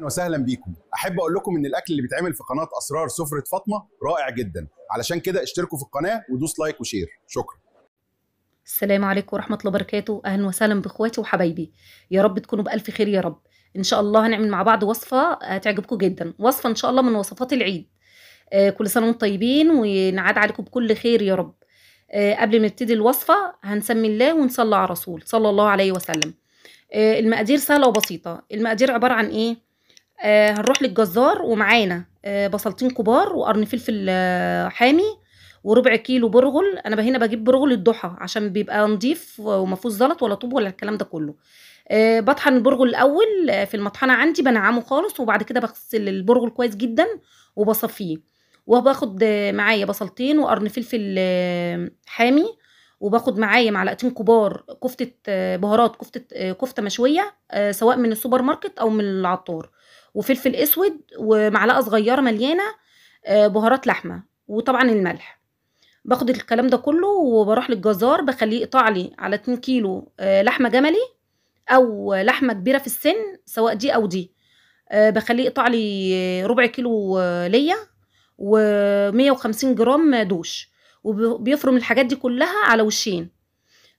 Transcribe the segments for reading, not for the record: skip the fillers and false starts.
وسهلا بيكم. احب اقول لكم ان الاكل اللي بيتعمل في قناة اسرار سفره فاطمة رائع جدا، علشان كده اشتركوا في القناة ودوس like و share. شكرا. السلام عليكم ورحمة الله وبركاته. اهلا وسهلا باخواتي وحبايبي، يا رب تكونوا بالف خير يا رب. ان شاء الله هنعمل مع بعض وصفه هتعجبكم جدا، وصفه ان شاء الله من وصفات العيد. كل سنة وانتم طيبين ونعاد عليكم بكل خير يا رب. قبل ما نبتدي الوصفة هنسمي الله ونصلي على الرسول صلى الله عليه وسلم. المقادير سهلة وبسيطة. المقادير عبارة عن ايه؟ هنروح للجزار ومعانا بصلتين كبار وقرن فلفل حامي وربع كيلو برغل. انا هنا بجيب برغل الضحى عشان بيبقى نضيف وما فيهوش زلط ولا طوب ولا الكلام ده كله. بطحن البرغل الاول في المطحنه عندي، بنعمه خالص، وبعد كده بغسل البرغل كويس جدا وبصفيه. وباخد معايا بصلتين وقرن فلفل حامي، وباخد معايا معلقتين كبار كفته بهارات، كفته مشوية سواء من السوبر ماركت او من العطار، وفلفل اسود، ومعلقة صغيرة مليانة بهارات لحمه، وطبعا الملح. باخد الكلام ده كله وبروح للجزار، بخليه يقطع لي على 2 كيلو لحمه جملي او لحمه كبيرة في السن، سواء دي او دي. بخليه يقطع لي ربع كيلو ليا و150 جرام دوش، وبيفرم الحاجات دي كلها على وشين.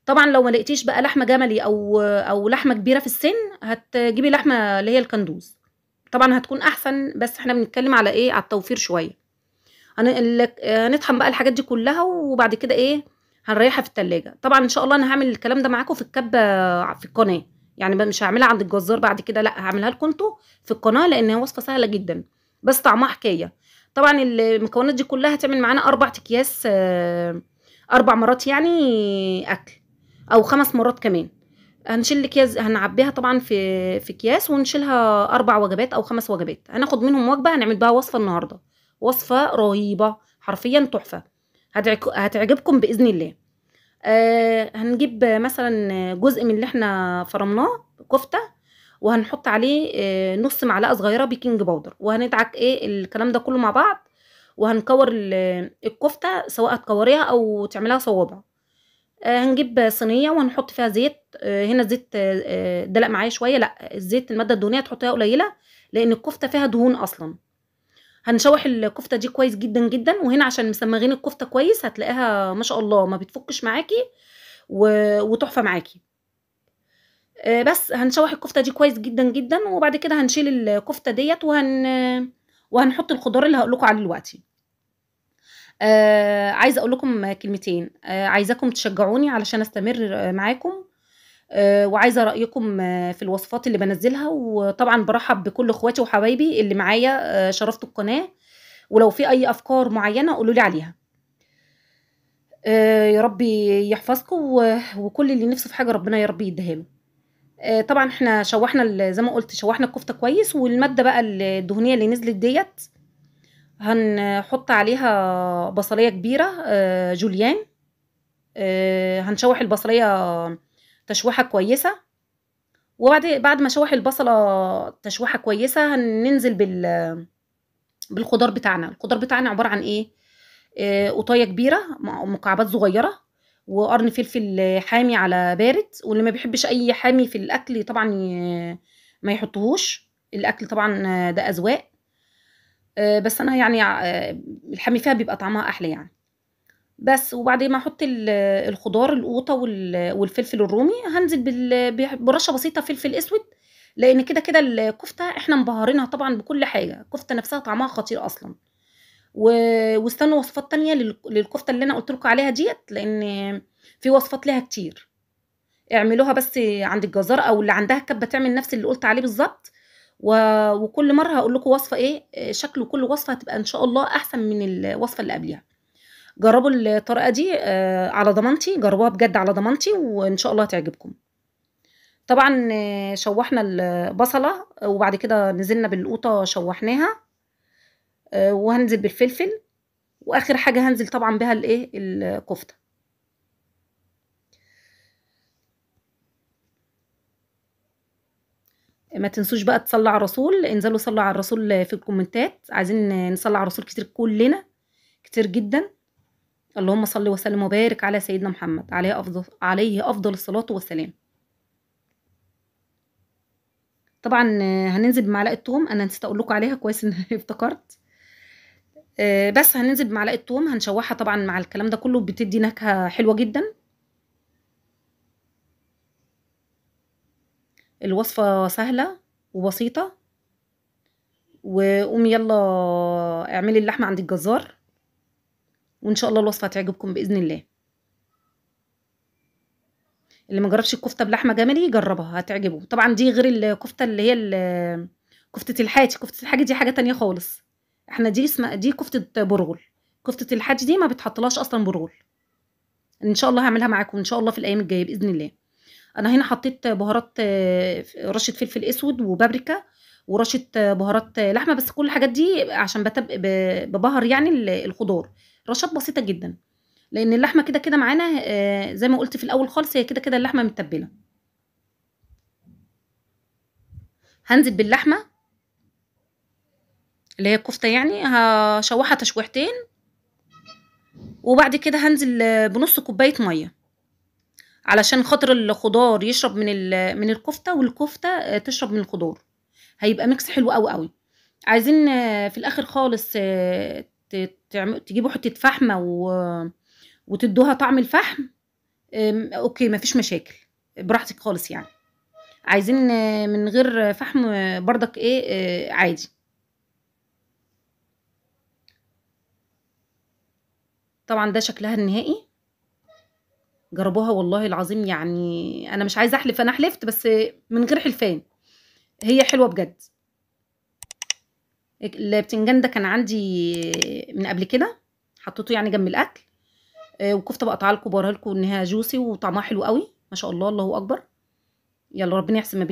طبعا لو ما لقيتيش بقى لحمه جملي او لحمه كبيرة في السن، هتجيبي لحمه اللي هي الكندوز، طبعا هتكون احسن، بس احنا بنتكلم على ايه؟ على التوفير شوية. هنطحن بقى الحاجات دي كلها، وبعد كده ايه؟ هنريحها في التلاجة. طبعا ان شاء الله انا هعمل الكلام ده معاكم في الكبه في القناة، يعني مش هعملها عند الجزار بعد كده، لا هعملها لكم انتوا في القناة، لان هي وصفه سهلة جدا بس طعمها حكاية. طبعا المكونات دي كلها هتعمل معانا 4 اكياس، 4 مرات يعني اكل، او 5 مرات كمان. هنشيل الاكياس، هنعبيها طبعا في اكياس، ونشيلها 4 وجبات او 5 وجبات. هناخد منهم وجبة هنعمل بها وصفه النهارده، وصفه رهيبة حرفيا تحفة، هتعجبكم باذن الله. هنجيب مثلا جزء من اللي احنا فرمناه كفته، وهنحط عليه نص معلقه صغيرة baking powder، وهندعك ايه الكلام ده كله مع بعض، وهنكور الكفتة سواء هتكوريها او تعملها صوابع. هنجيب صينية وهنحط فيها زيت. هنا الزيت دلق معايا شوية، لا الزيت المادة الدهنية تحطيها قليله لان الكفتة فيها دهون اصلا. هنشوح الكفتة دي كويس جدا جدا، وهنا عشان مسمغين الكفتة كويس هتلاقيها ما شاء الله ما بتفكش معاكي وتحفه معاكي. بس هنشوح الكفتة دي كويس جدا جدا، وبعد كده هنشيل الكفتة ديت وهنحط الخضار اللي هقول لكم عليه دلوقتي. عايزه اقول لكم كلمتين، عايزاكم تشجعوني علشان استمر معاكم، وعايزه رايكم في الوصفات اللي بنزلها. وطبعا برحب بكل اخواتي وحبايبي اللي معايا، شرفتوا القناة، ولو في اي افكار معينة قولوا لي عليها. يا رب يحفظكم، وكل اللي نفسه في حاجة ربنا يا رب يديها له. طبعا احنا شوحنا زي ما قلت، شوحنا الكفتة كويس، والمادة بقى الدهنية اللي نزلت ديت هنحط عليها بصليه كبيرة جوليان. هنشوح البصليه تشويحه كويسة، وبعد ما شوح البصله تشويحه كويسة هننزل بالخضار بتاعنا. الخضار بتاعنا عبارة عن ايه؟ قطايه كبيرة مكعبات صغيرة، وقرن فلفل حامي على بارد، واللي ما بيحبش اي حامي في الاكل طبعا ما يحطهوش. الاكل طبعا ده اذواق، بس انا يعني الحامي فيها بيبقى طعمها احلى يعني. بس وبعد ما احط الخضار القوطه والفلفل الرومي، هنزل برشه بسيطة فلفل اسود، لان كده كده الكفتة احنا مبهرينها طبعا بكل حاجة، الكفتة نفسها طعمها خطير اصلا. واستنوا وصفات تانية للكفته اللي انا قلت لكم عليها ديت، لان في وصفات ليها كتير. اعملوها بس عند الجزار او اللي عندها كبه تعمل نفس اللي قلت عليه بالظبط. وكل مرة هقول لكم وصفه ايه شكل، وكل وصفه هتبقى ان شاء الله احسن من الوصفة اللي قبلها. جربوا الطريقة دي على ضمانتي، جربوها بجد على ضمانتي، وان شاء الله هتعجبكم. طبعا شوحنا البصله، وبعد كده نزلنا بالقوطه شوحناها، وهنزل بالفلفل، واخر حاجة هنزل طبعا بها الايه؟ الكفتة. ما تنسوش بقى تصلوا على الرسول، انزلوا صلوا على الرسول في الكومنتات، عايزين نصلي على الرسول كتير، كلنا كتير جدا. اللهم صل وسلم وبارك على سيدنا محمد، عليه افضل الصلاة والسلام. طبعا هننزل بمعلقه توم، انا نسيت اقول لكم عليها، كويس ان افتكرت. بس هننزل بمعلقه توم، هنشوحها طبعا مع الكلام ده كله، بتدي نكهة حلوة جدا. الوصفة سهلة وبسيطة. وقومي يلا اعملي اللحمة عند الجزار، وان شاء الله الوصفة هتعجبكم باذن الله. اللي ما جربش الكفتة بلحمه جملي يجربها، هتعجبه. طبعا دي غير الكفتة اللي هي كفته الحاتي. كفته الحاجة دي حاجة تانية خالص، احنا دي اسمها دي كفته برغل. كفته الحاتي دي ما بتحطلهاش اصلا برغل. ان شاء الله هعملها معاكم ان شاء الله في الايام الجاية باذن الله. انا هنا حطيت بهارات، رشه فلفل اسود وبابريكا ورشه بهارات لحمه، بس كل الحاجات دي عشان ببهر يعني الخضار، رشات بسيطة جدا، لان اللحمة كده كده معانا زي ما قلت في الاول خالص، هي كده كده اللحمة متبله. هنزل باللحمه اللي هي الكفتة يعني، هشوحها تشويحتين، وبعد كده هنزل بنص كوباية مية علشان خاطر الخضار يشرب من الكفتة، والكفته تشرب من الخضار. هيبقى mix حلو قوي قوي. عايزين في الاخر خالص تجيبوا حتة فحمه وتدوها طعم الفحم، okay مفيش مشاكل، براحتك خالص يعني. عايزين من غير فحم بردك ايه عادي. طبعا ده شكلها النهائي. جربوها والله العظيم، يعني انا مش عايزه احلف، انا حلفت بس من غير حلفان، هي حلوة بجد. البتنجان ده كان عندي من قبل كده، حطيته يعني جنب الاكل. وكفته بقطعها لكم وبوريها لكم انها جوسي وطعمها حلو قوي ما شاء الله، الله اكبر. يلا ربنا يحسن ما بين.